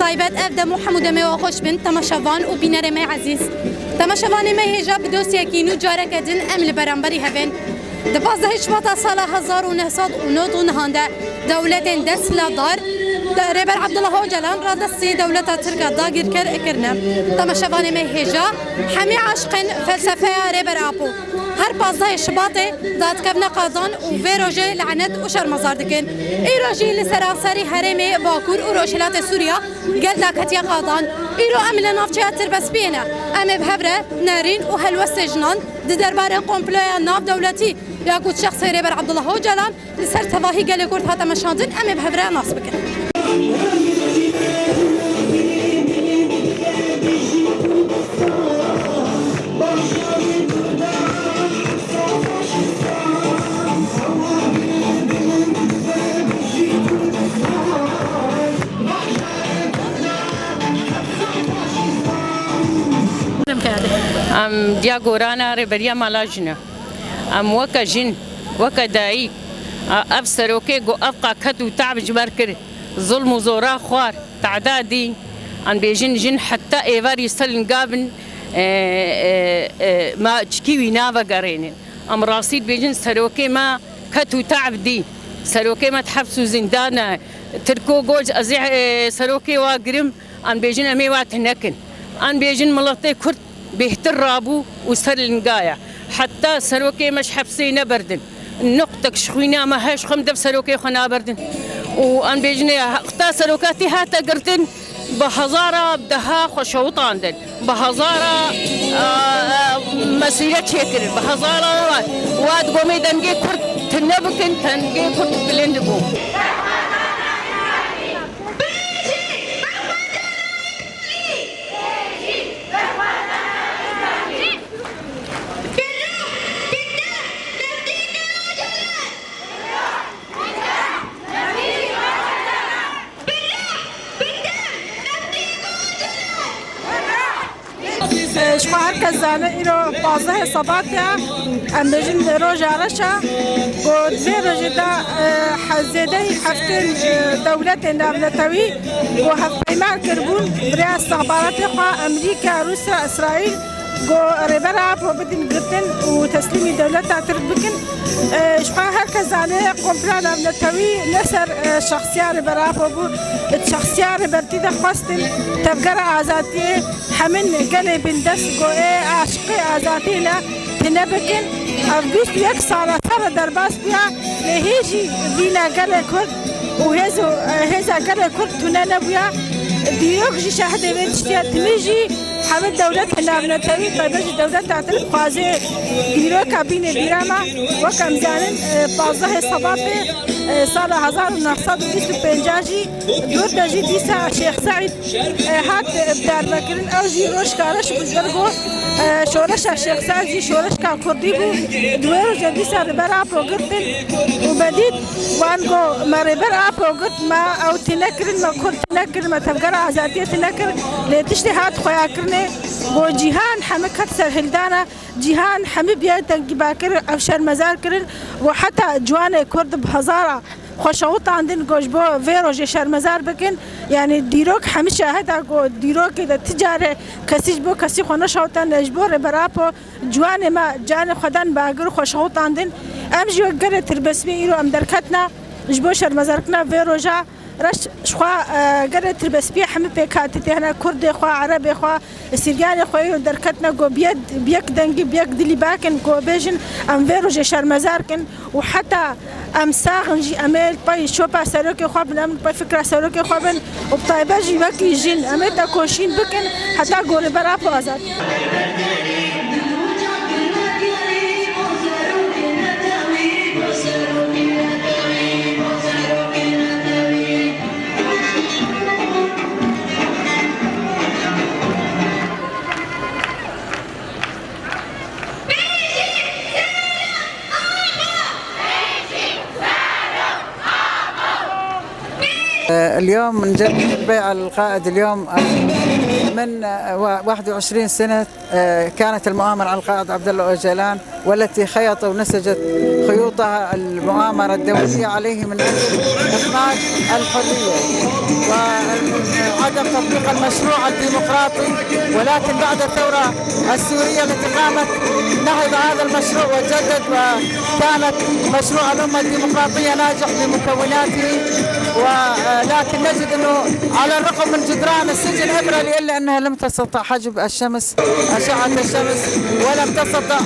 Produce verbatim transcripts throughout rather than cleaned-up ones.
Taybet ev dem û hemû demê we xweş bin, temaşevan û bînerê me ezîz. Temaşevanê me hêja bi dosyekî nû careke din em li beramberî hev in. Di pazdehê Şibata sala hezar û neh sed û nod û nehan de dewletên desthilatdar de Rêber Abdullah Ocalan radestî dewleta Tirk a dagîrker kirine. Temaşevanê me hêja, hemî aşiqên felsefeya Rêber Apo. Her pazdehê Şibatê dadikevine qadan û vê rojê lanet û şermezar dikin. Îro jî li seranserî herêmê Bakur û Rojhilatê Sûriya gel daketiye qadan. Îro em li navçeya Tirbespiyê ne. Em ê bi hev re nerîn û helwestê jinan di derbarê komploya navdewletî ya ku şexsê Rêber Abdullah Ocalan li ser tevahî gelê Kurd hate meşandin, em ê bi hev re nas bikin. Em diya gorana Rêberiya Mala Jin e. Em weke jin, weke dayîk, a, ev serokê ku ev qas ket û te'b ji ber kir, zulm û zora xwar, te'da dî, em bêjin jin heta êvarî ser linga bin, e, e, e, ma çikî wî navegerênin. Em rastî dibêjin serokê me ket û te'b dî. Serokê me di heps û zindan e. Tirko got, ez ê, e, serokê wa girim, em bêjin em ê wa tune kin. Em bêjin miletê Kurd bêhtir rabû û ser linga ye. Heta serokê me ji hepsê nebirdin. Nuqtek ji xwîna me heye, ji xwe em dev serokê xwe nabirdin. Û em bêjin ê heta serokatî hate girtin, bi hezara, bi deha xwe şewitandin. Bi hezara, e, e, mesîret çêkirin. Bi hezara wa, wa digo em ê dengê Kurd tune bikin, dengê Kurd bilind bû. Ji xwe her kes zane îro pazdehê Sebat e, em bêjin roja reş e, ku di vê rojê de, e, he-, zêdeyî heftê, e, dewletên navnetewî ku hevpeyman kiribûn, bi rêya istixbaratê xwe Amerîka, Rûsya, Îsraîl, ku Rêber Apo bidin girtin û teslîmî dewleta Tirk bikin. E, ji xwe her kes zane komploya navnetewî ne ser, e, şexsiya Rêber Apo bû. Di şexsiya Rêbertî de xwestin tevgera azadiyê hemin gelê bindest ku ê aşiqê azadiyê ne tune bikin. Ev bîst û yek sala ser re derbas bûye, lê hê jî vîna gelê Kurd û hêz û, e, hêza gelê Kurd tune nebûye. Dîrok jî şahidê vê tiştî ye. Timî jî hemî dewletên navnetewî, taybet jî dewleta Tirk dixwaze dîroka bîne bîra me. Wek em zanin, e, pazdehê Sebatê, e, sala hezar û neh sed û bîst û pênc jî, dûr de jî dîsa Şêx Seîd, e, hat, e, darvekirin. Ew jî rojka reş bû ji ber ku, e, şoreşa Şêx Seîd jî şoreşka Kurdî bû. Di wê rojê dîsa Rêber Apo girtin û bedît wan ku me Rêber Apo girt, me ew tune kirin, me Kurd tune kirin, me tevgera azadiyê tune kir. Lê tiştê hat xuyakirinê, ku cîhan hemî ket serhildana, cîhan hemî biya dengî bakir, ev şermezar kirin. Ku heta ciwanê Kurd bi hezara xwe şewitandin, ku ji bo vê rojê şermezar bikin. Yanî dîrok hemî şahid e, ku dîrokê de ti carê kesî ji bo kesî xwe neşewitand, ji bo Rêber Apo ciwanê me canê xwe dan bagir û xwe şewitandin. Em jî wek gelê Tirbespiyê îro em derketine ji bo şermezarkirina vê roja reş. Ji xwe, e, gelê Tirbespiyê hemî pêkhatî tê hene, Kurdê xwe, Erebê xwe, Siryanê xwe îro derketine ku bi yek, bi yek dengî, bi yek dilî bakin ku bêjin em vê rojê şermezar kin û heta em sax in jî em ê li pey şopa serokê xwe bin, em li pey fikra serokê xwe bin. Û bi taybet jî wekî jin, em ê tekoşîn bikin heta ku Rêber Apo azad. اليوم نجدد البيعة للقائد. اليوم من واحد وعشرين سنة، آه، كانت المؤامرة على القائد عبد الله أوجلان، والتي خيط ونسجت خيوطها المؤامرة الدولية عليه من أجل إخراج الحرية وعدم تطبيق المشروع الديمقراطي. ولكن بعد الثورة السورية التي قامت، نهض هذا المشروع وجدد، وكانت مشروع الأمة الديمقراطية ناجح بمكوناته، ولكن نجد أنه على الرغم من جدران السجن إبرة، إلا أنها لم تستطع حجب الشمس، أشعة الشمس، ولم تستطع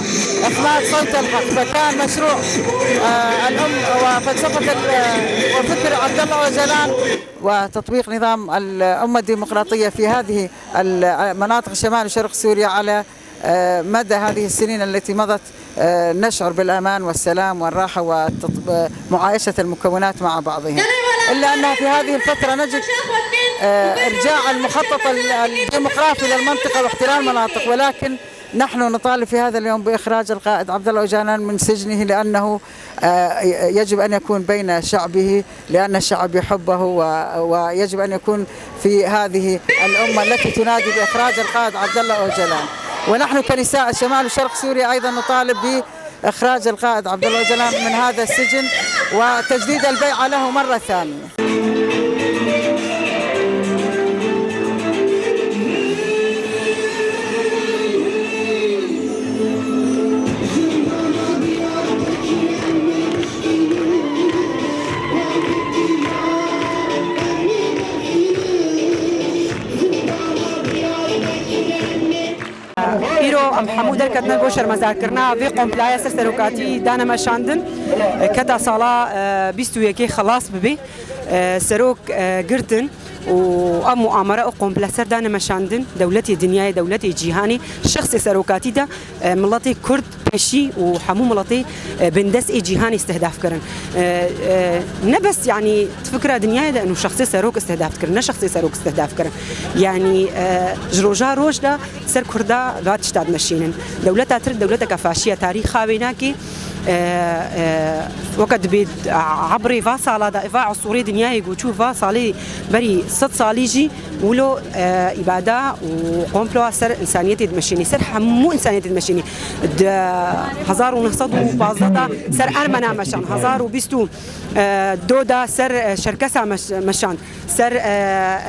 إخماد صوت الحق. فكان مشروع، آه، الأم وفلسفة ال-، وفكر عبد الله أوجلان وتطبيق نظام الأمة الديمقراطية في هذه المناطق شمال وشرق سوريا على، آه، مدى هذه السنين التي مضت، آه، نشعر بالأمان والسلام والراحة وتط-، آه، معايشة المكونات مع بعضهم. إلا أنها في هذه الفترة نجد، آه، إرجاع المخطط ال-، الديموغرافي للمنطقة واحتلال مناطق، ولكن نحن نطالب في هذا اليوم بإخراج القائد عبد الله أوجلان من سجنه، لأنه، آه، يجب أن يكون بين شعبه، لأن الشعب يحبه، و-، ويجب أن يكون في هذه الأمة التي تنادي بإخراج القائد عبد الله أوجلان. ونحن كنساء شمال وشرق سوريا أيضًا نطالب بإخراج القائد عبد الله أوجلان من هذا السجن وتجديد البيعة له مرة ثانية. Îro em hemû derketine bo şermezarkirina vê komplaya ser serokatî dane meşandin. Keta sala, e, bîst û yekê xelas bibe. E, serok, e, girtin û ev muamere û komple ser dane meşandin. Dewletê dinyayê, dewletê cîhanê, şexsê serokatî de, e, miletê Kurd pêşî û hemû miletê, e, bindest ê cîhanê istihdaf kirin. E, e, ne bes, yanî, di fikra dinyayê de û şexsê serok istihdaf dikirin, ne şexsê serok istihdaf kirin. Yanî, e, ji roja roj de ser Kurda va tişta dimeşînin. Dewleta Tirk dewleteke faşî ye, tarîxa wê nake. E, e, weke dibê, a, ebrê va sala de, va esûrê dinyayê ku çû va salê berî sed salî jî, Wilo, e, îbada û komploa ser însaniyetê dimeşînî, ser hemû însaniyetê dimeşînî. Di hezar û neh sed û pazdeh de ser Ermena meşand, hezar û bîst û du de ser, e, Şerkesa meş-, meşand, ser, e,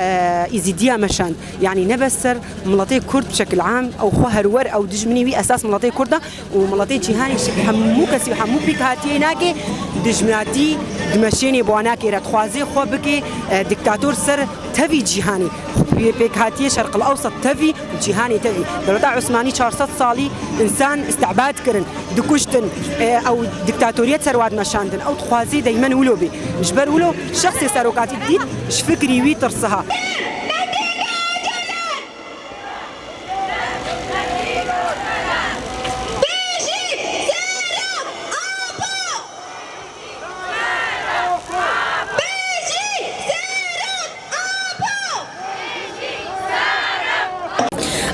e, Îzîdiya meşand. Yanî ne bes ser miletê Kurd bi şekil am, ew xwe herwer, ew dijminî wî esas miletê Kurd e. û miletê cîhanê ji hemû kesî û hemû pêkhatiyê nake, dijminatî dimeşênê bi wan nake re dixwaze xwe bike, e, diktator ser tevî cîhanê. Xwe pê-, pêkhatiyê Şerqil Ewsat tevî, cîhanê tevî. Dewleta Osmanî çar sed salî însan îstibad kirin, dikuştin, e, ew diktatoriyet ser wan dimeşandin. Ew dixwaze deymen wilo bê. Ji ber wilo şexsê serokatî dît ji fikrî wî tirsiha.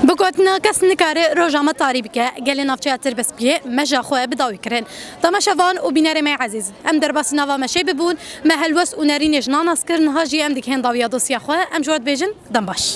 Bi gotina kes nikare roja me tarî bike, gelê navçeya Tirbespiyê meja xwe bi dawî kirin. Temaşevan û bînerê me yê ezîz, em derbasî nava meşê bibûn, me helwest û nerînê ji nan nas kir, niha jî em digihên dawiya dosya xwe, em ji we dibêjin dem baş.